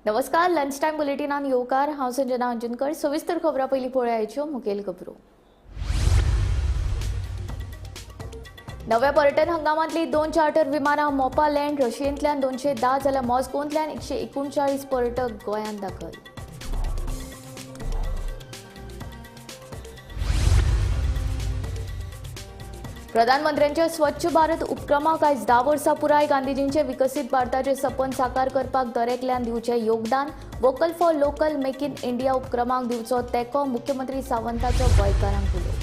नमस्कार, lunch time बुलेटिनान येवकार. हांव संजना अंजनकर. सविस्तर खबरां पयलीं पळयाच्यो मुखेल खबरो. नव्या पर्यटन हंगामांतली 2 चार्टर विमानां मोपा लँड. रशियेंतल्यान 210 जाल्यार मॉस्कोंतल्यान 139 पर्यटक गोंयांत दाखल. प्रधानमंत्र्यांच्या स्वच्छ भारत उपक्रमाक आयज 10 वर्सां पुराय. गांधीजींचे विकसीत भारताचे सपन साकार करपाक दरेकल्यान दिवचें योगदान. Vocal for local, make in India उपक्रमाक दिवचो तेंको. मुख्यमंत्री सावंताचो गोंयकारांक उलो.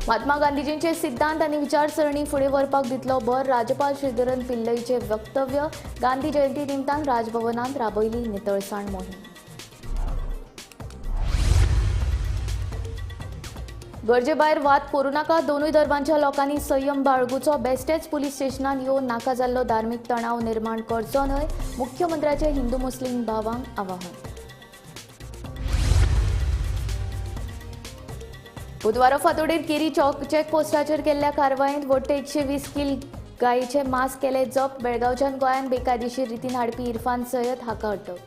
महात्मा गांधीजींचे सिद्धांत आनी विचारसरणी फुडें व्हरपाक दितलो भर. राज्यपाल श्रीधरन पिल्लईचे वक्तव्य. गांधी जयंती निमतान राजभवनांत राबयली नितळसाण मोहीम. गरजेभायर वाद करूं नाका. दोनूय धर्मांच्या लोकांनी संयम बाळगुचो. बेस्टेच पुलीस स्टेशनान येवन नाका जाल्लो धार्मीक तणाव निर्माण करचो न्हय. मुख्यमंत्र्याचे हिंदू मुस्लीम भावांक आवाहन. बुधवारा फांतोडेर केरी चेकपोस्टाचेर केल्ल्या कारवायेंत वट्ट 120 किल गायेचे मांस केले जप्त. बेळगांवच्यान गोंयांत बेकायदेशीर रितीन हाडपी इरफान सयत हाका अटक.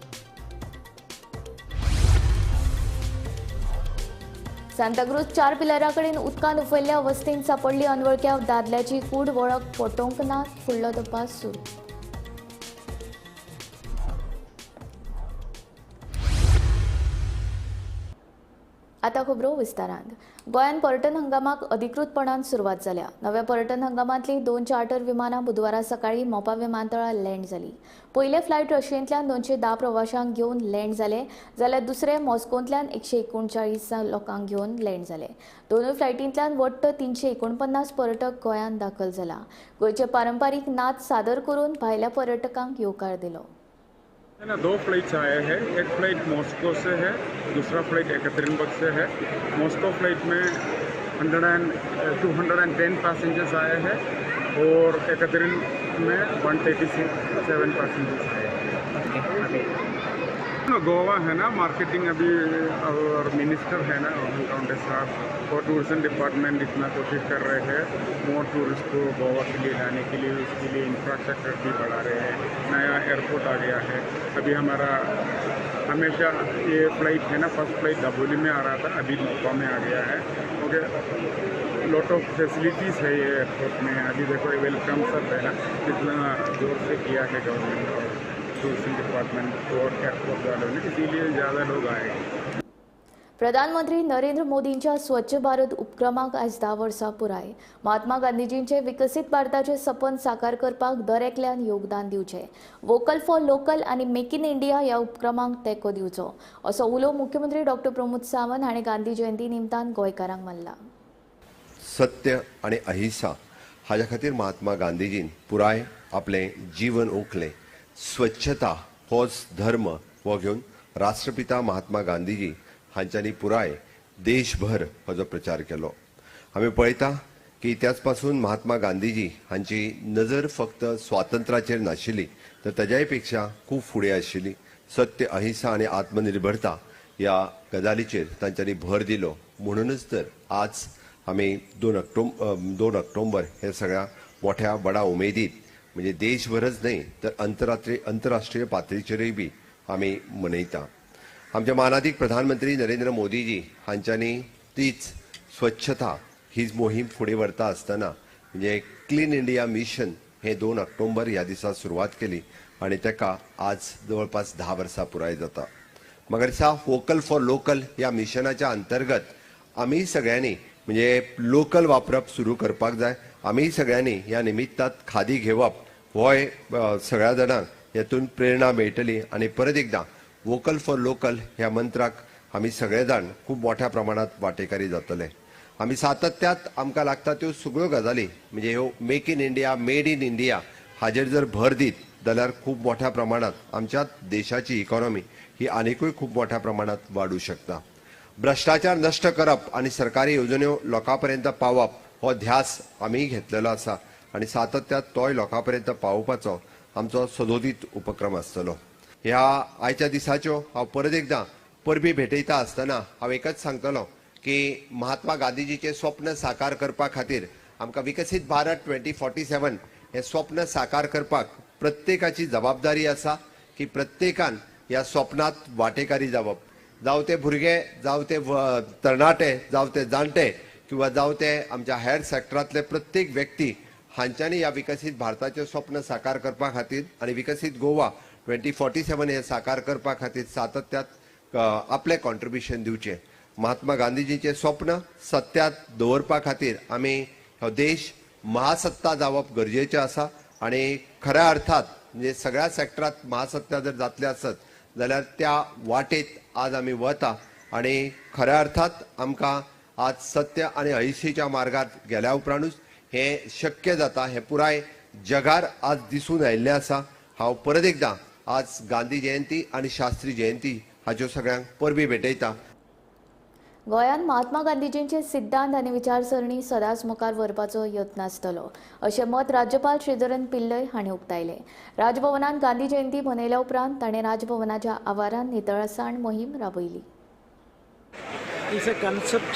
सांताक्रूज 4 पिलरा कडेन उदकांत उफयल्ल्या अवस्थेंत सांपडली अनवळख्या दादल्याची कूड. वळख पटोवंक ना. फुडलो तपास सुरू. आतां खबरो विस्तारान. गोंयांत पर्यटन हंगामाक अधिकृतपणान सुरवात जाल्या. नव्या पर्यटन हंगामांतली 2 चार्टर विमानां बुधवारा सकाळीं मोपा विमानतळार लँड जाली. पयले फ्लायट रशियेंतल्यान 210 प्रवाशांक घेवन लँड जाले, जाल्यार दुसरे मॉस्कोंतल्यान 139 लोकांक घेवन लँड जाले. दोनूय फ्लायटींतल्यान वट्ट 349 पर्यटक गोंयांत दाखल जाला. गोंयचे पारंपारीक नाच सादर करून भायल्या पर्यटकांक येवकार दिलो. 2 फ्लाइट्स आए हैं. एक फ्लाइट मॉस्को से है, दूसरा फ्लाइट एकतरिनबर्ग से है. मॉस्को फ्लाइट में 210 पैसेंजर्स आए हैं और एकतरिन में 137 पैसेंजर्स आए हैं. गोवा है ना, मार्केटिंग अभी और मिनिस्टर है ना रोहन काउंटे साहब, और टूरिज्म डिपार्टमेंट इतना कोशिश कर रहे हैं मोर टूरिस्ट को गोवा के लिए लाने के लिए. उसके लिए इंफ्रास्ट्रक्चर भी बढ़ा रहे हैं. नया एयरपोर्ट आ गया है. अभी हमारा हमेशा ये फ़्लाइट है ना, फर्स्ट फ्लाइट दाबोली में आ रहा था, अभी मोपा में आ गया है. ओके, लॉट ऑफ फैसिलिटीज़ है ये एयरपोर्ट में. अभी देखो welcome सब है ना, कितना जोर से किया है गवर्नमेंट और टूरिज्म डिपार्टमेंट और एयरपोर्ट वालों ने, इसीलिए ज़्यादा लोग आए. प्रधानमंत्री नरेंद्र मोदींच्या स्वच्छ भारत उपक्रमाक आयज 10 वर्सां पुराय. महात्मा गांधीजींचे विकसीत भारताचे सपन साकार करपाक दरेकल्यान योगदान दिवचें. वोकल फॉर लोकल आनी मेक इन इंडिया ह्या उपक्रमांक तेंको दिवचो असो उलो मुख्यमंत्री डॉक्टर प्रमोद सावंत हांणी गांधी जयंती निमतान गोंयकारांक मारला. सत्य आनी अहिंसा हाज्या खातीर महात्मा गांधीजीन पुराय आपलें जीवन ओंकलें. स्वच्छता होच धर्म हो घेवन राष्ट्रपिता महात्मा गांधीजी हांच्यांनी पुराय देशभर हाजो प्रचार केलो. आमी पळयता की त्याच पासून महात्मा गांधीजी हांची नजर फक्त स्वातंत्र्याचेर नाशिल्ली तर ताज्याय पेक्षा खूब फुडें आशिल्ली. सत्य, अहिंसा आनी आत्मनिर्भरता ह्या गजालीचेर तांच्यांनी भर दिलो. म्हणूनच तर आज आमी 2 ऑक्टोबर हे सगळ्या मोठ्या बडा उमेदीत, म्हणजे देशभरच न्हय तर अंतरराष्ट्रीय पातळीचेरूय बी आमी मनयता. आमचे मानादीक प्रधानमंत्री नरेंद्र मोदीजी हांच्यांनी तीच स्वच्छता हीच मोहीम फुडें व्हरता आसतना म्हणजे क्लीन इंडिया मिशन हे 2 ऑक्टोबर ह्या दिसा सुरवात केली आनी ताका आज जवळपास 10 वर्सां पुराय जाता. मगर दिसा वोकल फॉर लोकल ह्या मिशनाच्या अंतर्गत आमी सगळ्यांनी म्हणजे लोकल वापरप सुरू करपाक जाय. आमी सगळ्यांनी ह्या निमित्तात खादी घेवप होय सगळ्या जाणांक हेतून प्रेरणा मेळटली आनी परत एकदां वोकल फॉर लोकल ह्या मंत्राक आमी सगळे जाण खूब मोठ्या प्रमाणात वांटेकारी जातले. आमी सातत्यात आमकां लागता त्यो सगळ्यो गजाली म्हणजे ह्यो make in India, made in India हाजेर जर भर दीत जाल्यार खूब मोठ्या प्रमाणात आमच्या देशाची इकॉनॉमी ही आनिकूय खूब मोठ्या प्रमाणात वाडूं शकता. भ्रश्टाचार नश्ट करप आनी सरकारी येवजण्यो लोकां पर्यंत पावप हो ध्यास आमी घेतलेलो आसा आनी सातत्यात तोय लोकां पर्यंत पावोवपाचो आमचो सदोदीत उपक्रम आसतलो. ह्या आयच्या दिसाच्यो हांव परत एकदां परबी भेटयता आसतना हांव एकच सांगतलो की महात्मा गांधीजीचें स्वप्न साकार करपा खातीर आमकां विकसीत भारत 2047 हें स्वप्न साकार करपाक प्रत्येकाची जबाबदारी आसा। की प्रत्येकान ह्या स्वप्नात वांटेकारी जावप, जावं ते भुरगे, जावं ते तरणाटे, जावं ते जाणटे किंवा जावं ते आमच्या हेर सेक्टरांतले प्रत्येक व्यक्ती हांच्यांनी ह्या विकसीत भारताचें स्वप्न साकार करपा खातीर आनी विकसीत गोवा 2047 हे साकार करपा खातीर सातत्यात आपलें कॉन्ट्रिब्युशन दिवचें. महात्मा गांधीजीचें स्वप्न सत्यात दवरपा खातीर आमी हो देश महासत्ता जावप गरजेचें आसा आनी खऱ्या अर्थात म्हणजे सगळ्या सेक्टरात महासत्ता जर जातले आसत जाल्यार त्या वाटेत आज आमी वता आनी खऱ्या अर्थात आमकां आज सत्य आनी अहिंसेच्या मार्गार गेल्या उपरांतूच हें शक्य जाता. हें पुराय जगार आज दिसून आयिल्लें आसा. हांव परत एकदां आज गांधी जयंती आनी शास्त्री जयंती हाच्यो सगळ्यांक परबी भेटयता. गोंयांत महात्मा गांधीजींचे सिद्धांत आनी विचारसरणी सदांच मुखार व्हरपाचो यत्न आसतलो अशें मत राज्यपाल श्रीधरन पिल्लय हांणी उक्तायलें. राजभवनांत गांधी जयंती मनयल्या उपरांत ताणें राजभवनाच्या आवारांत नितळसाण मोहीम राबयली. It's a concept.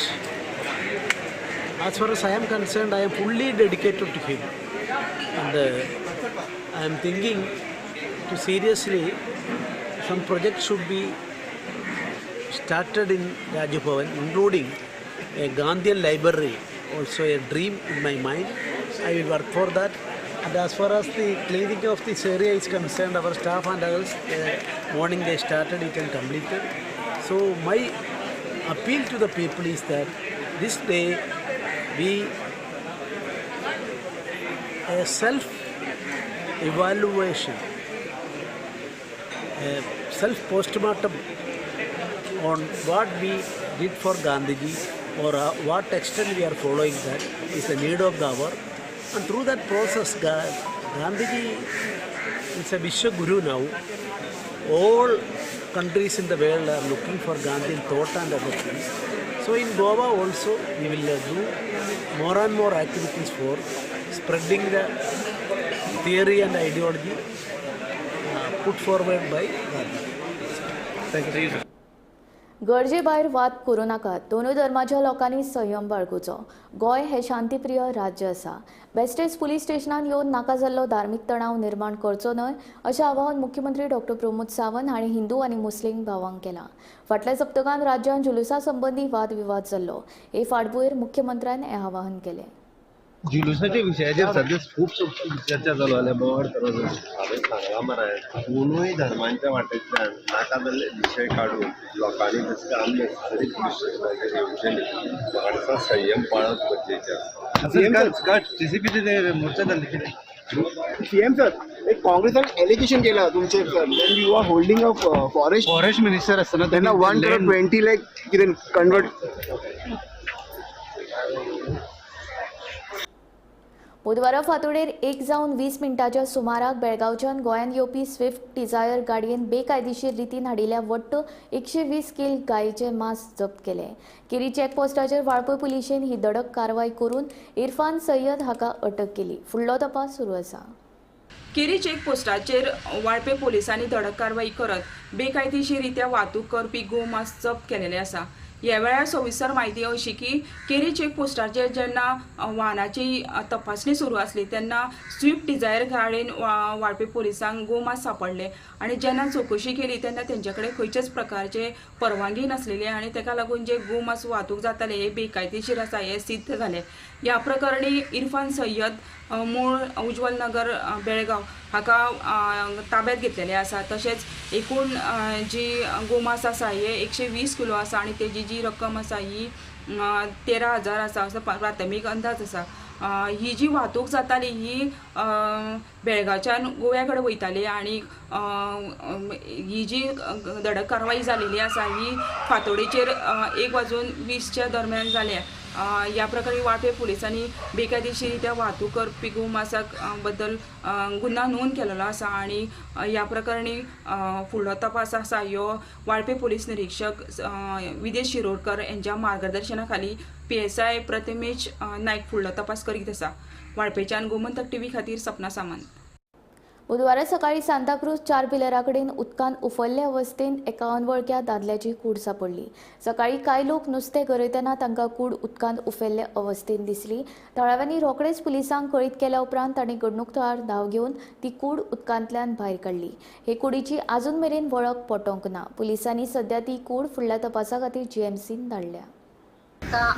As far as I am concerned, I am fully dedicated to him, and I am thinking to seriously some project should be started in Raj Bhavan, including a Gandhian library, also a dream in my mind. I will work for that. And as far as the cleaning of this area is concerned, our staff and others, morning they started it and completed. So my appeal to the people is that this day be a self-evaluation, a self-postmortem on what we did for Gandhiji or what extent we are following, that is the need of the hour. And through that process, Gandhiji is a Vishwa Guru now. All countries in the world are looking for Gandhian thought and other things. So in Goa also we will do more and more activities for spreading the theory and ideology put forward by Gandhi. Thank you. गरजे भायर वाद करूं नाकात. दोनूय धर्माच्या लोकांनी संयम बाळगुचो. गोंय हें शांतीप्रिय राज्य आसा. बेस्टेज पुलीस स्टेशनान येवन नाका जाल्लो धार्मीक तणाव निर्माण करचो न्हय अशें आवाहन मुख्यमंत्री डॉक्टर प्रमोद सावंत हांणी हिंदू आनी मुस्लीम भावांक केलां. फाटल्या सप्तकांत राज्यांत जुलूसा संबंदी वादविवाद जाल्लो. हे फाटभूंयेर मुख्यमंत्र्यान हें आवाहन केलें. जुलूसाच्या विशयाचेर सध्या खूब चर्चा चालू आल्या. बोवाळ चालू. हांवें सांगलां मरे, दोनूय धर्मांच्या वाटेंतल्यान नाका जाल्ले विशय काडून लोकांनी तशें अननेसेसरी पुलीस स्टेशनाचेर येवचें न्ही. म्हाका दिसता संयम पाळप गरजेचें आसा. सीसीपीचे मोर्चा जाल्ले कितें? सीएम सर, एक काँग्रेसान एलिगेशन केला तुमचे sir, when you are holding a forest forest minister आसतना तेन्ना 1 crore 20 lakh कितें कन्वर्ट. बुधवारा फांतोडेर 1:20 सुमाराक बेळगांवच्यान गोंयांत येवपी स्विफ्ट डिझायर गाडयेन बेकायदेशीर रितीन हाडिल्ल्या वट्ट 120 किल गायेचें मांस जप्त केलें. केरी चॅकपोस्टाचेर वाळपय पुलिशेन ही दडक कारवाय करून इरफान सय्यद हाका अटक केली. फुडलो तपास सुरू आसा. केरी चेकपोस्टाचेर वाळपे पोलिसांनी धडक कारवाय करत बेकायदेशीर रित्या वाहतूक करपी गोमांस जप्त केलेलें आसा. ह्या वेळार सविस्तर म्हायती अशी की केरी चेकपोस्टाचेर जेन्ना वाहनाची तपासणी सुरू आसली तेन्ना स्विफ्ट डिझायर गाडयेन वाळपे पोलिसांक गोमांस सांपडले आनी जेन्ना चवकशी केली तेन्ना तेंचे कडेन खंयच्याच प्रकारचे परवानगी नासलेली आनी ताका लागून जे गोमांस वाहतूक जाताले हे बेकायदेशीर आसा हे सिद्ध जालें. ह्या प्रकरणी इरफान सय्यद मूळ उज्वल नगर बेळगांव हाका ताब्यात घेतलेले आसा. तशेंच एकूण जी गोमांस आसा हे 120 किलो आसा आनी तेजी जी रक्कम आसा ही 13,000 आसा असो प्राथमीक अंदाज आसा. ही जी वाहतूक जाताली ही बेळगांवच्यान गोव्या कडेन वयताली आनी ही जी धडक कारवाय जालेली आसा ही फांतोडेचेर 1:20 दरम्यान जाल्या. ह्या प्रकरणी वाळपे पुलिसांनी बेकायदेशीर रित्या वाहतूक करपी गोमांसा बद्दल गुन्यांव नोंद केलेलो आसा आनी ह्या प्रकरणी फुडलो तपास आसा ह्यो वाळपे पुलीस निरीक्षक विदेश शिरोडकर यांच्या मार्गदर्शना खाली PSI Prathamesh Naik फुडलो तपास करीत आसा. वाळपेच्यान गोमंतक टीव्ही खातीर सपना सामंत. बुधवारा सकाळी सांताक्रूज 4 पिलरा कडेन उदकान उफल्ले अवस्थेंत एका अनवळख्या दादल्याची कूड सापडली. सकाळी कांय लोक नुस्तें गरयतना तांकां कूड उदकान उफेल्ले अवस्थेंत दिसली. थळाव्यांनी रोखडेच पुलिसांक कळीत केल्या उपरांत तांणी घडणूक थळार धांव घेवन ती कूड उदकांतल्यान भायर काडली. हे कुडीची आजून मेरेन वळख पटोवंक ना. पुलिसांनी सध्या ती कूड फुडल्या तपासा खातीर जीएमसीन धाडल्या.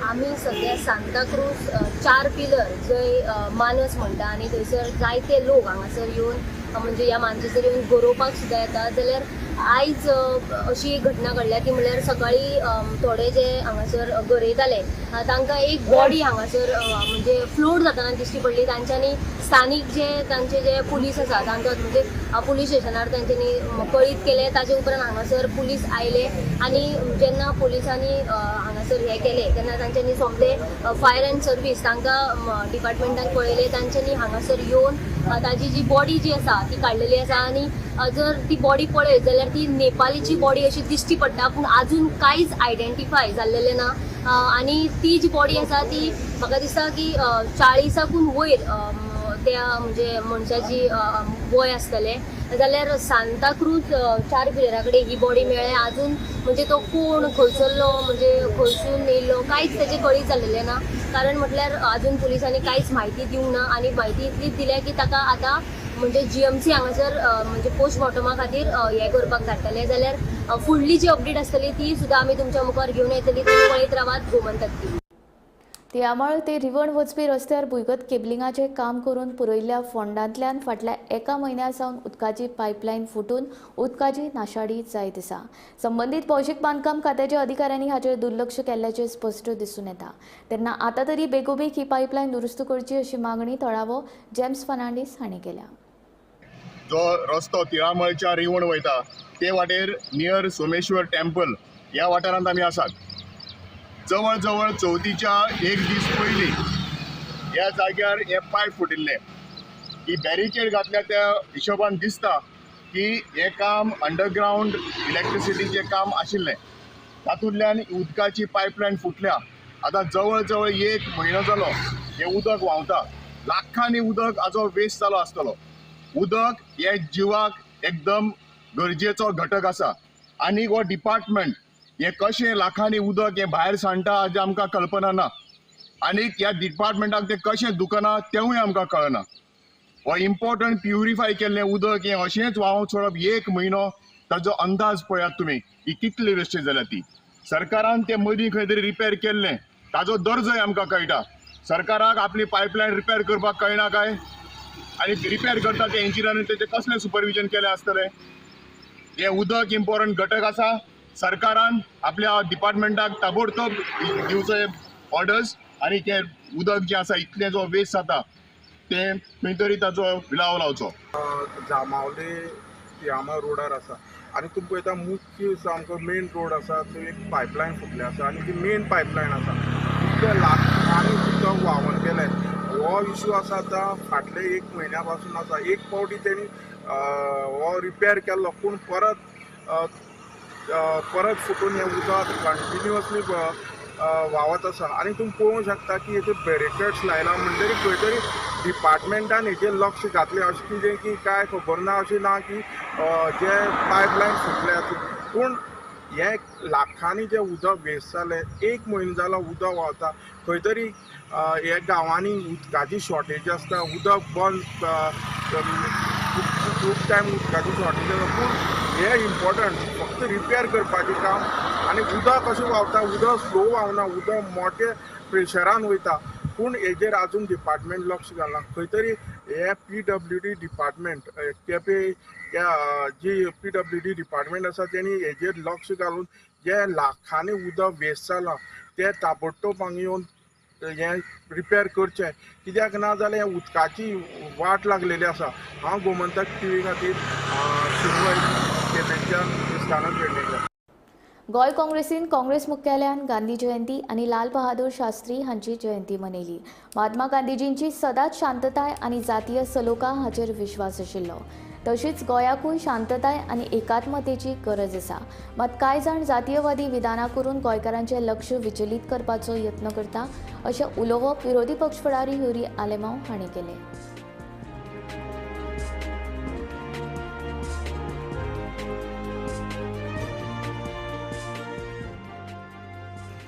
आमी सद्या सांताक्रूज 4 पिलर जंय मानस म्हणटा आनी थंयसर जायते लोक हांगासर येवन म्हणजे ह्या मानशेसर येवन गरोवपाक सुद्दां येता. जाल्यार आयज अशी एक घटना घडल्या ती म्हणल्यार सकाळी थोडे जे हांगासर गरयताले तांकां एक बॉडी हांगासर म्हणजे फ्लोट जातना दिश्टी पडली. तांच्यांनी स्थानीक जे तांचे जे पुलीस आसा तांकां म्हणजे पुलीस स्टेशनार तांच्यांनी कळीत केलें. ताजे उपरांत हांगासर पुलीस आयले आनी जेन्ना पुलिसांनी हांगासर हें केलें तेन्ना तांच्यांनी सोमते फायर अँड सर्वीस तांकां डिपार्टमेंटान पळयलें. तांच्यांनी हांगासर येवन ताजी जी बॉडी जी आसा ती काडलेली आसा आनी जर ती बॉडी पळयत जाल्यार ती नेपालीची बॉडी अशी दिश्टी पडटा, पूण आजून कांयच आयडेंटिफाय जाल्लेलें ना. आनी ती जी बॉडी आसा ती म्हाका दिसता की 40कून वयर त्या म्हणजे मनशाची वय आसतलें. जाल्यार सांताक्रूज 4 पिलरा कडेन ही बॉडी मेळ्ळ्या. आजून म्हणजे तो कोण खंयसरलो म्हणजे खंयसून येयल्लो कांयच तेजें कळीत जाल्लेलें ना, कारण म्हटल्यार आजून पुलिसांनी कांयच म्हायती दिवंक ना आनी म्हायती इतलीच दिल्या की ताका आतां म्हणजे जीएमसी हांगासर म्हणजे पोस्टमॉर्टमा खातीर हें करपाक धाडटले. जाल्यार फुडली जी अपडेट आसतली ती सुद्दां आमी तुमच्या मुखार घेवन येतली. तुमी पळयत रावात गोमंतक टीव्ही. तियामळ ते रिवण वचपी रस्त्यार भुंयगत केबलिंगाचें काम करून पुरयल्ल्या फोंडांतल्यान फाटल्या एका म्हयन्या सावन उदकाची पायपलायन फुटून उदकाची नाशाडी जायत आसा. संबंदीत भौशीक बांदकाम खात्याच्या अधिकाऱ्यांनी हाचेर दुर्लक्ष केल्ल्याचें स्पश्ट दिसून येता. तेन्ना आतां तरी बेगोबेग ही पायपलायन दुरुस्त करची अशी मागणी थळावो जेम्स फर्नांडीस हांणी केल्या. जो रस्तो तिळामळच्या रिवण वयता ते वाटेर नियर सोमेश्वर टेम्पल ह्या वाठारांत आमी आसात. जवळ जवळ चवथीच्या एक दीस पयलीं ह्या जाग्यार हे पायप फुटिल्ले. ही बॅरिकेड घातल्या त्या हिशोबान दिसता की हें काम अंडरग्रावंड इलेक्ट्रिसिटीचें काम आशिल्लें. तातूंतल्यान उदकाची पायपलायन फुटल्या. आतां जवळ जवळ एक म्हयनो जालो हें उदक व्हांवता. लाखांनी उदक हाजो वेस्ट जालो आसतलो. उदक हे जिवाक एकदम गरजेचो घटक आसा आनी हो डिपार्टमेंट हे कशें लाखांनी उदक हें भायर सांडटा हाजें आमकां कल्पना ना आनी ह्या डिपार्टमेंटाक तें कशें दुखना तेंवूय आमकां कळना. हो इम्पॉर्टंट प्युरिफाय केल्लें उदक हें अशेंच व्हांवत सोडप एक म्हयनो, ताजो अंदाज पळयात तुमी ही कितली वेस्टेज जाल्या ती. सरकारान तें मदीं खंय तरी रिपेर केल्लें ताजो दर्जोय आमकां कळटा. सरकाराक आपली पायपलायन रिपेर करपाक कळना काय? आनी रिपेर करता ते इंजिनियरान तेजें कसलें सुपरविजन केलें आसतलें? हें उदक इम्पॉर्टंट घटक आसा. सरकारान आपल्या डिपार्टमेंटाक ताबडतोब दिवचो ऑर्डर्स आनी तें उदक जें आसा इतलें जो वेस्ट जाता तें खंय तरी ताचो विलाव लावचो. जांबावले तिळामळ रोडार आसा आनी तुमी पळयता मुख्य सामको मेन रोड आसा थंय एक पायपलायन फुटली आसा आनी ती मेन पायपलायन आसा इतले लाखांनी उदक व्हांवन गेलें. हो इशू आसा आतां फाटले एक म्हयन्या पासून आसा. एक फावटी तेणी हो रिपेर केल्लो पूण परत परत फुटून हें उदक कंटिन्युअसली व्हांवत आसा. आनी तुमी पळोवंक शकता की हेचे बॅरिकेड्स लायला म्हणटरी खंय तरी डिपार्टमेंटान हेचेर लक्ष घातलें अशें कितें की कांय खबर ना अशें ना की जे पायपलायन फुटल्या. पूण हें लाखांनी जें उदक वेस्ट जालें, एक म्हयनो जालो उदक व्हांवता. खंय तरी ह्या गांवांनी उदकाची शॉर्टेज आसता, उदक बंद खूब टायम उदकाची शॉर्टेज आसता. पूण हें इम्पॉर्टंट फक्त रिपेर करपाचें काम. आनी उदक कशें व्हांवता, उदक स्लो व्हांवना, उदक मोठे प्रेशरान वयता. पूण हेजेर आजून डिपार्टमेंट लक्ष घालना. खंय तरी हे पीडब्ल्यूडी डिपार्टमेंट केपें जी पीडब्ल्यूडी डिपार्टमेंट आसा तेणी हेजेर लक्ष घालून जे लाखांनी उदक वेस्ट जालां तें ताबडतोब हांगा येवन हें रिपेर करचें. कित्याक ना जाल्यार उदकाची वाट लागलेली आसा. हांव गोमंतक टीव्ही खातीर शिरवय केपेंच्यान स्थानक पेडणेकर. गोंय काँग्रेसीन काँग्रेस मुख्यालयान गांधी जयंती आनी लाल बहादूर शास्त्री हांची जयंती मनयली. महात्मा गांधीजींची सदांच शांतताय आनी जातीय सलोखा हाचेर विश्वास आशिल्लो. तशीच गोंयाकूय शांतताय आनी एकात्मतेची गरज आसा. मात कांय जाण जातीयवादी विधानां करून गोंयकारांचें लक्ष विचलीत करपाचो यत्न करता अशें उलोवप विरोधी पक्ष फुडारी युरी आलेमांव हांणी केलें.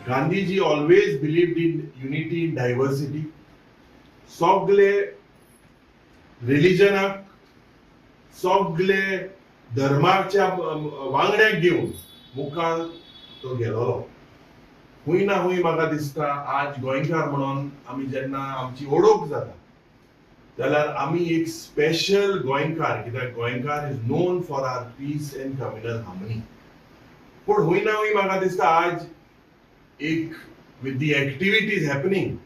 Gandhiji always believed in unity in diversity. सगळे रिलिजनाक, सगळे धर्माच्या वांगड्याक घेवन मुखार तो गेलोलो. खूंय ना खूंय म्हाका दिसता आज गोंयकार म्हणून आमी जेन्ना आमची ओळख जाता जाल्यार आमी एक स्पेशल गोंयकार, कित्याक गोंयकार is known for our peace and communal harmony. पूण खूंय ना खूंय म्हाका दिसता आज एक with the activities happening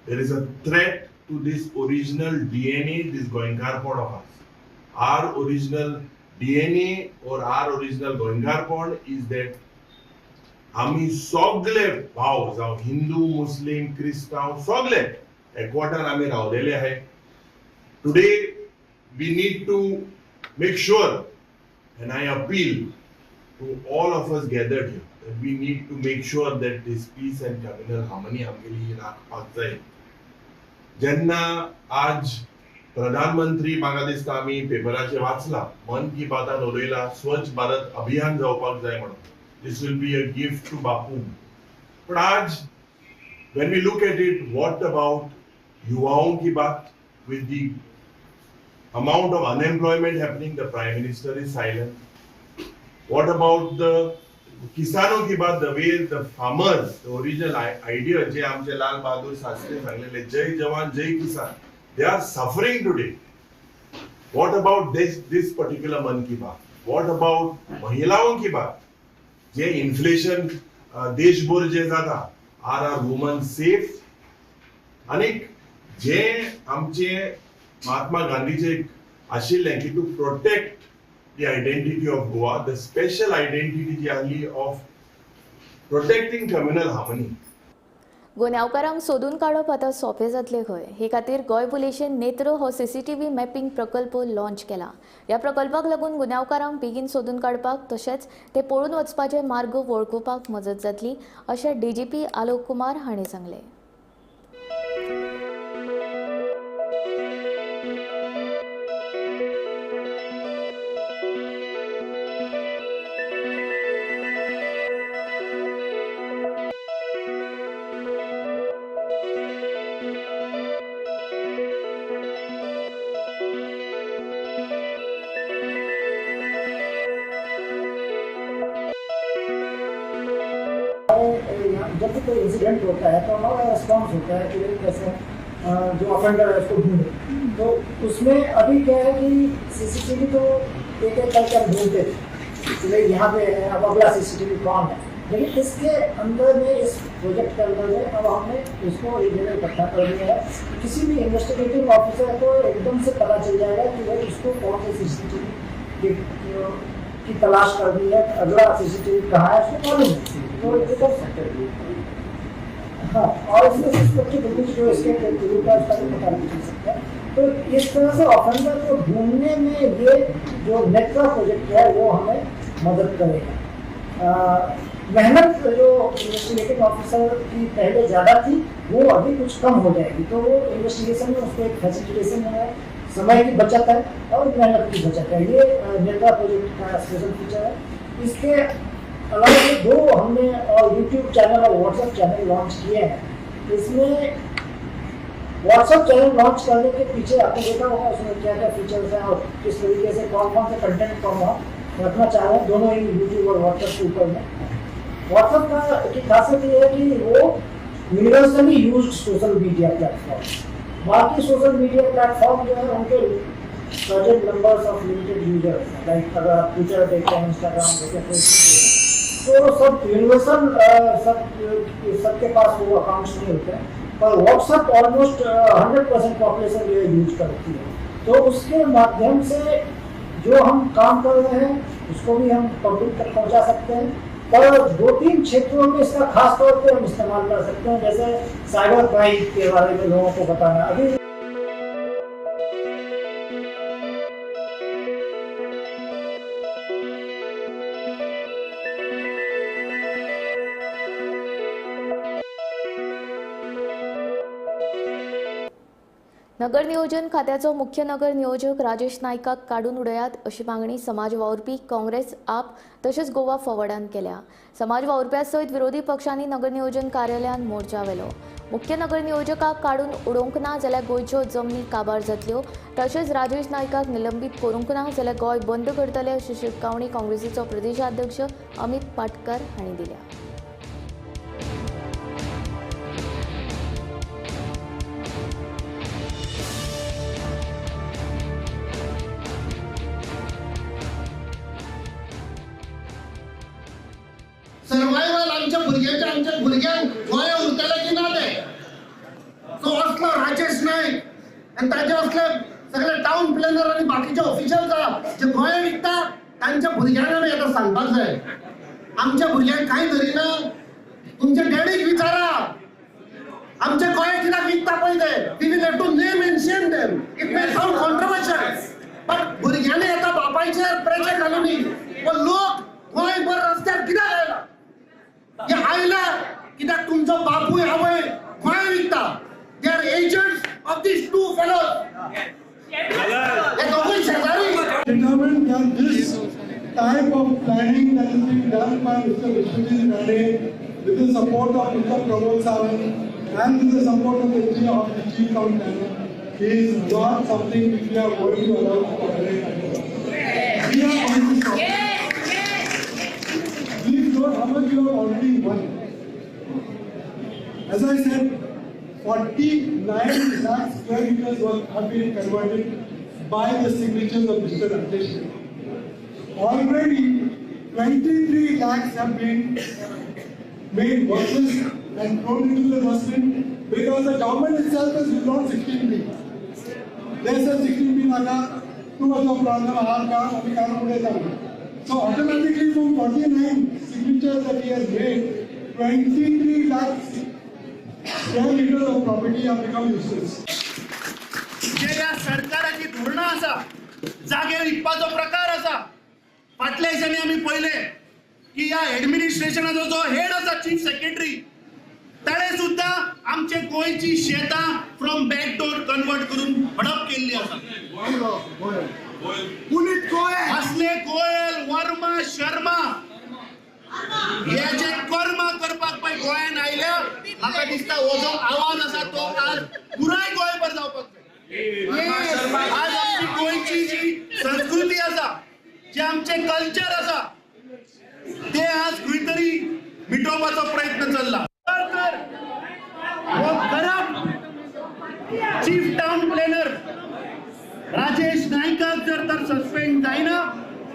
there is a threat to this original DNA, this गोंयकारपण of us. Our original DNA or our original गोंयकारपण is that आमी सगळे भाव, जावं हिंदू, मुस्लीम, क्रिस्तांव, सगळे एकवटान आमी रावलेले आहाय. Today we need to make sure, and I appeal to all of us gathered here, that we need to make sure that this peace and communal harmony आमगेली राखपाक जाय. जेन्ना आज प्रधानमंत्री म्हाका दिसता आमी पेपराचेर वाचला, मन की बातान उलयला, स्वच्छ भारत अभियान जावपाक जाय म्हणून. This will be a gift to Bapu. पूण आज when we look at it, what about युवाओं की बात? With the amount of unemployment happening, the Prime Minister is silent. What about the किसानों की बात? The way the farmers, the original idea जे आमचे लाल बहादूर शास्त्री सांगलेले, जय जवान जय किसान, they are suffering today. What about this particular मन की बात? What about महिलाओं की बात? जे inflation देशभर जे जाता, are are woman safe? आनीक जे आमचे महात्मा गांधीचे आशिल्लें की to protect the identity of Goa, the special identity जी आहली ऑफ प्रोटेक्टिंग कम्युनल हार्मनी. गुन्यांवकारांक सोदून काडप आतां सोंपें जातलें खंय. हे खातीर गोंय पुलिशेन नेत्र हो सीसीटीव्ही मॅपिंग प्रकल्प लॉन्च केला. ह्या प्रकल्पाक लागून गुन्यांवकारांक बेगीन सोदून काडपाक तशेंच ते पळून वचपाचे मार्ग वळखुपाक मजत जातली अशें डीजीपी आलोक कुमार हांणी सांगलें. जब भी कोई इंसिडेंट होता है तो हमारा रिस्पॉन्स होता है कि कैसे जो ऑफेंडर है उसको ढूंढे. तो उसमें अभी क्या है कि सीसीटीवी तो एक एक करके हम ढूंढते थे कि भाई यहाँ पे है, अब अगला सीसीटीवी कौन है. लेकिन इसके अंदर में, इस प्रोजेक्ट के अंदर में अब हमने इसको एक जगह इकट्ठा कर दिया है. किसी भी इन्वेस्टिगेटिंग ऑफिसर को एकदम से पता चल जाएगा कि भाई उसको कौन से सीसीटीवी की तलाश करनी है, अगला सीसीटीवी कहाँ है उसको मालूम है. तो ये कर सकते हैं. हाँ, और इसमें सस्पेक्टेड जो इसके ग्रुप है उसका भी पता नहीं चल सकता है. तो इस तरह से ऑफेंडर को ढूंढने में ये जो नेटवर्क प्रोजेक्ट है वो हमें मदद करेगा. मेहनत जो इन्वेस्टिगेटिंग ऑफिसर की पहले ज़्यादा थी वो अभी कुछ कम हो जाएगी. तो वो इन्वेस्टिगेशन में उसको एक फैसिलिटेशन है, समय की बचत है और मेहनत की बचत है. ये नेटवर्क प्रोजेक्ट का स्पेशल फीचर है. इसके अलावा दो हमने और यूट्यूब चैनल और व्हाट्सएप चैनल लॉन्च किए हैं. इसमें व्हाट्सएप चैनल लॉन्च करने के पीछे आपने देखा होगा उसमें क्या क्या फीचर्स हैं और किस तरीके से कौन कौन से कंटेंट को हम रखना चाह रहे हैं, दोनों ही यूट्यूब और व्हाट्सएप के ऊपर में. व्हाट्सएप का की खासियत ये है कि वो universally used social media platform. बाकी सोशल मीडिया प्लेटफॉर्म जो है उनके certain numbers of limited users, like अगर आप ट्विटर देखते हैं, इंस्टाग्राम देखते हैं, फेसबुक, तो सब यूनिवर्सल सबके पास वो अकाउंट्स नहीं होते हैं. पर व्हाट्सएप ऑलमोस्ट 100% पॉपुलेशन जो है यूज करती है. तो उसके माध्यम से जो हम काम कर रहे हैं उसको भी हम पब्लिक तक पहुंचा सकते हैं. पर 2-3 क्षेत्रों में इसका खास तौर पे हम इस्तेमाल कर सकते हैं, जैसे साइबर क्राइम के बारे में लोगों को बताना. अभी नगर नियोजन खात्याचो मुख्य नगर नियोजक राजेश नायकाक काडून उडयात अशी मागणी समाज वावुरपी काँग्रेस आप तशेंच गोवा फॉरवर्डान केल्या। समाज वावुरप्या सयत विरोधी पक्षांनी नगर नियोजन कार्यालयान मोर्चा व्हेलो। मुख्य नगर नियोजकाक काडून उडोवंक ना जाल्यार गोंयच्यो जमनी काबार जातल्यो तशेंच राजेश नायकाक निलंबीत करूंक ना जाल्यार गोंय बंद करतले अशी शिटकावणी काँग्रेसीचो प्रदेशाध्यक्ष अमित पाटकर हांणी दिल्या। सर्वायवल आमच्या भुरग्यांच्या आमच्या भुरग्यांक गोंया उरतले की ना ते सो असलो राजेश नायक आनी ताजे असले सगळे टावन प्लॅनर आनी बाकीचे ऑफिशियल्स आहा जे गोंय विकता तांच्या भुरग्यांक आमी आतां सांगपाक जाय आमच्या भुरग्यांक कांय धरिना। तुमच्या डॅडीक विचारा आमच्या गोंय कित्याक विकता पळय ते। We will have to name and shame them. It may sound controversial but भुरग्यांनी आतां बापायचेर प्रेशर घालूनी पण लोक गोंयभर रस्त्यार कित्याक आयला हे आयला कित्याक तुमचो बापूय आवय गोंय विकता। They are agents of these two fellows. हे दोगूय शेजारी। Determined that this type of planning that is being done by Mr. Vishwajit Rane with the support of Mr. Pramod Sawant and with the support of the Chief Town Planner is not something which we are going to allow to tolerate. We are going to stop. Please note how much you have already won. As I said, 49 lakh square meters have been converted by the signatures of Mr. Rajesh. Already 23 lakhs have been made worthless and thrown into the dustbin because the government itself has withdrawn 16B. They said 16B naka, too much of problem, So automatically from 49 signatures that he has made, 23 lakh square meters of property have become useless. जे ह्या सरकाराची धोरणां आसा, जागे विकपाचो प्रकार आसा, फाटल्या दिसांनी आमी पळयलें की ह्या एडमिनिस्ट्रेशनाचो जो हेड आसा चीफ सेक्रेटरी ताणें सुद्दां आमचे गोंयची शेतां फ्रॉम बॅकडोर कन्वर्ट करून हडप केल्ली आसा। असले गोयल वर्मा शर्मा हे जे कर्मा करपाक पळय गोंयान आयल्या म्हाका दिसता हो जो आवाज आसा तो आज पुराय गोंयभर जावपाक जाय। आज आमची गोंयची जी संस्कृती आसा, जे आमचे कल्चर आसा ते आज खंय तरी मिटोवपाचो प्रयत्न चल्ला। तर हो corrupt chief town planner Rajesh नायकाक जर तर सस्पेंड जायना,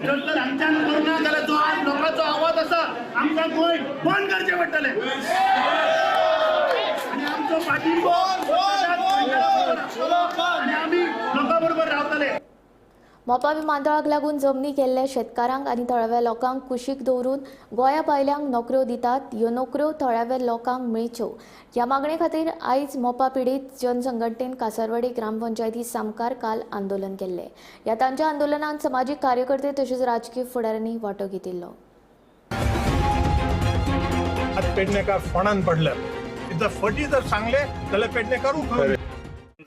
जर तर हांच्यान करना जाल्यार जो आज लोकांचो आवाज आसा आमकां गोंय बंद करचें पडटलें आनी आमचो पाठिंबो आनी आमी लोकां बरोबर रावतले। मोपा विमानतळाक लागून जमनी केल्ल्या शेतकारांक आनी थळाव्या लोकांक कुशीक दवरून गोंया भायल्यांक नोकऱ्यो दितात, ह्यो नोकऱ्यो थळाव्या लोकांक मेळच्यो ह्या मागणे खातीर आयज मोपा पिडीत जनसंघटनेन कासारवाडी ग्रामपंचायती सामकार काल आंदोलन केल्लें। ह्या तांच्या आंदोलनात समाजीक कार्यकर्ते तशेंच राजकीय फुडाऱ्यांनी वांटो घेतिल्लो। पेडणेकार फोंडान पडले, जर फटी जर सांगले जाल्यार पेडणेकार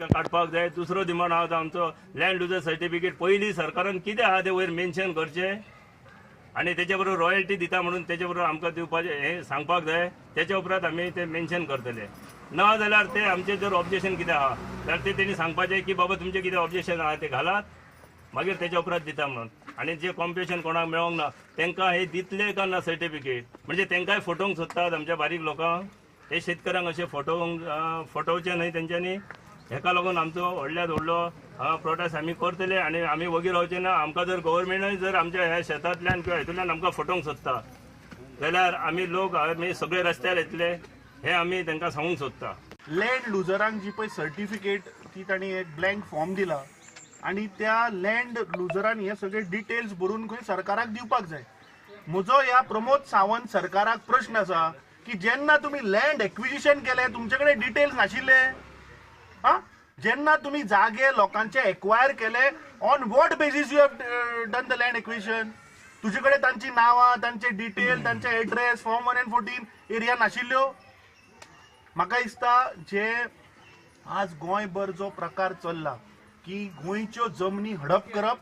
काडपाक जाय। दुसरो डिमांड आहा तो आमचो लँड लुजर सर्टिफिकेट पयलीं सरकारान कितें आहा तें वयर मेन्शन करचें आनी तेच्या बरोबर रॉयल्टी दिता म्हणून तेच्या बरोबर आमकां दिवपाचें हें सांगपाक जाय। तेच्या उपरांत आमी तें मेन्शन करतले, ना जाल्यार ते आमचें जर ऑब्जेक्शन कितें आहा जाल्यार तें तेणी सांगपाचें की बाबा तुमचें कितें ऑब्जेक्शन आहा तें घालात, मागीर तेच्या उपरांत दिता म्हणून। आनी जे कॉम्पिटिशन कोणाक मेळोंक ना तांकां हें दितले काय ना सर्टिफिकेट, म्हणजे तांकांय फटोवंक सोदतात आमच्या बारीक लोकांक, हे शेतकऱ्यांक अशें फटोवचें न्हय तेंच्यांनी। हेका लागून आमचो व्हडल्यात व्हडलो प्रोटेस्ट आमी करतले आनी आमी वगी रावचे ना। आमकां जर गव्हर्मेंटूय जर आमच्या ह्या शेतांतल्यान किंवा हितूंतल्यान आमकां फटोवंक सोदता जाल्यार आमी लोक आमी सगळे रस्त्यार येतले हें आमी तांकां सांगूंक सोदता। लँड लुजरांक जी पळय सर्टिफिकेट ती तांणी एक ब्लँक फॉर्म दिला आनी त्या लँड लुजरान हे सगळे डिटेल्स भरून खंय सरकाराक दिवपाक जाय। म्हजो ह्या प्रमोद सावंत सरकाराक प्रश्न आसा की जेन्ना तुमी लँड एक्विजिशन केलें तुमचे कडेन डिटेल्स नाशिल्ले, जेन्ना तुमी जागे लोकांचे एक्वायर केले on what basis you have done the land acquisition, तुजे कडेन तांची नांवां, तांचे डिटेल, तांचे एड्रेस, फॉर्म 1 and 14 area नाशिल्ल्यो। म्हाका दिसता जे आज गोंयभर जो प्रकार चल्ला की गोंयच्यो जमनी हडप करप,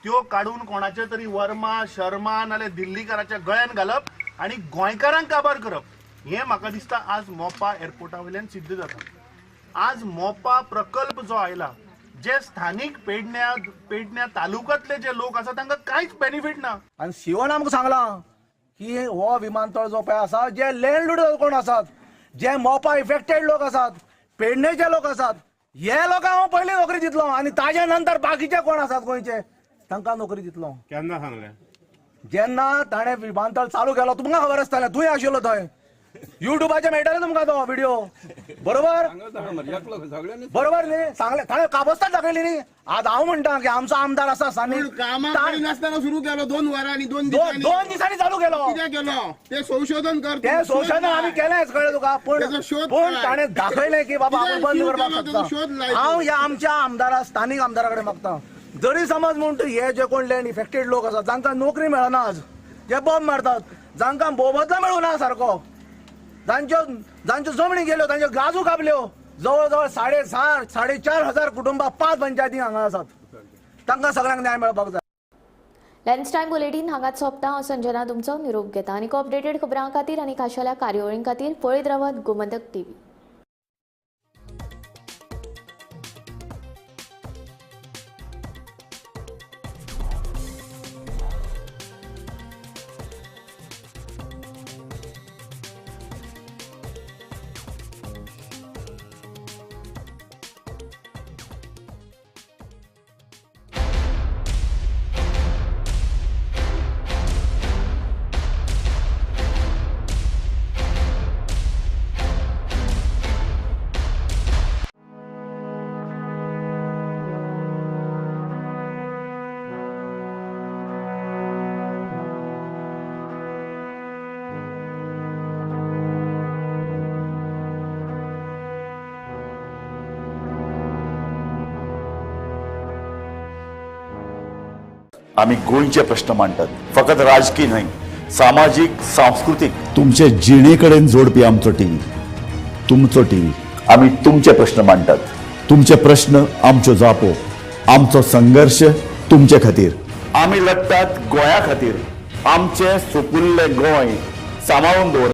त्यो काडून कोणाचे तरी वर्मा शर्मा नाल्यार दिल्लीकाराच्या गळ्यान घालप आनी गोंयकारांक काबार करप, हें म्हाका दिसता आज मोपा एअरपोर्टा वयल्यान सिद्ध जाता. आज मोपा प्रकल्प जो आयला, जे स्थानीक पेडण्या तालुक्यांतले जे लोक आसा तांकां कांयच बेनिफीट ना. आनी शिवन आमकां सांगलां की हो विमानतळ जो पळय आसा, जे लँडलॉर्ड कोण आसात, जे मोपा इफेक्टेड लोक आसात, पेडणेचे लोक आसात, हे लोकांक हांव पयलीं नोकरी दितलो आनी ताजे नंतर बाकीचे कोण आसात गोंयचे तांकां नोकरी दितलो. केन्ना सांगलें? जेन्ना ताणें विमानतळ चालू केलो, तुमकां खबर आसतालें, तूंय आशिल्लो थंय, युट्यूबाचेर मेळटलें तुमकां तो व्हिडिओ, बरोबर बरोबर न्ही? सांगलें ताणें, काबस्ताद दाखयली न्ही. आज हांव म्हणटा की आमचो आमदार आसा स्थानीक, नासतना सुरू केलो 2 वरांनी, 2 दिसांनी चालू केलो. कितें केलो तें संशोधन कर, तें संशोधन आमी केलेंच, कळ्ळें तुका? पूण पूण ताणें दाखयलें की बाबा आपूण बंद करपाक शकता. हांव ह्या आमच्या आमदारा, स्थानीक आमदारा कडेन मागता, जरी समज म्हूण हे जे कोण लँड इफेक्टेड लोक आसात, जांकां नोकरी मेळना आज, जे बॉम्ब मारतात, जांकां मोबदलो मेळूना सारको, जांच्यो जांच्यो जमणी गेल्यो, तांच्यो गाजू कापल्यो, जवळ जवळ 4,500 4,500 कुटुंबां 5 पंचायती हांगा आसात, तांकां सगळ्यांक न्याय मेळपाक जाय. लेन्स टायम बुलेटीन हांगाच सोंपता. हांव संजना तुमचो निरोप घेता. आनी अपडेटेड खबरां खातीर आनी खाशेल्या कार्यावळीं खातीर पळयत रावात गोमंतक टीव्ही. आमी गोंयचे प्रश्न मांडटात, फकत राजकीय न्हय, सामाजीक, सांस्कृतीक, तुमचे जिणे कडेन जोडपी आमचो टीव्ही, तुमचो टीव्ही. आमी तुमचे प्रश्न मांडटात, तुमचे प्रश्न आमच्यो जापो, आमचो संघर्श तुमचे खातीर. आमी लढटात गोंया खातीर, आमचें सुपुल्लें गोंय सांबाळून दवर.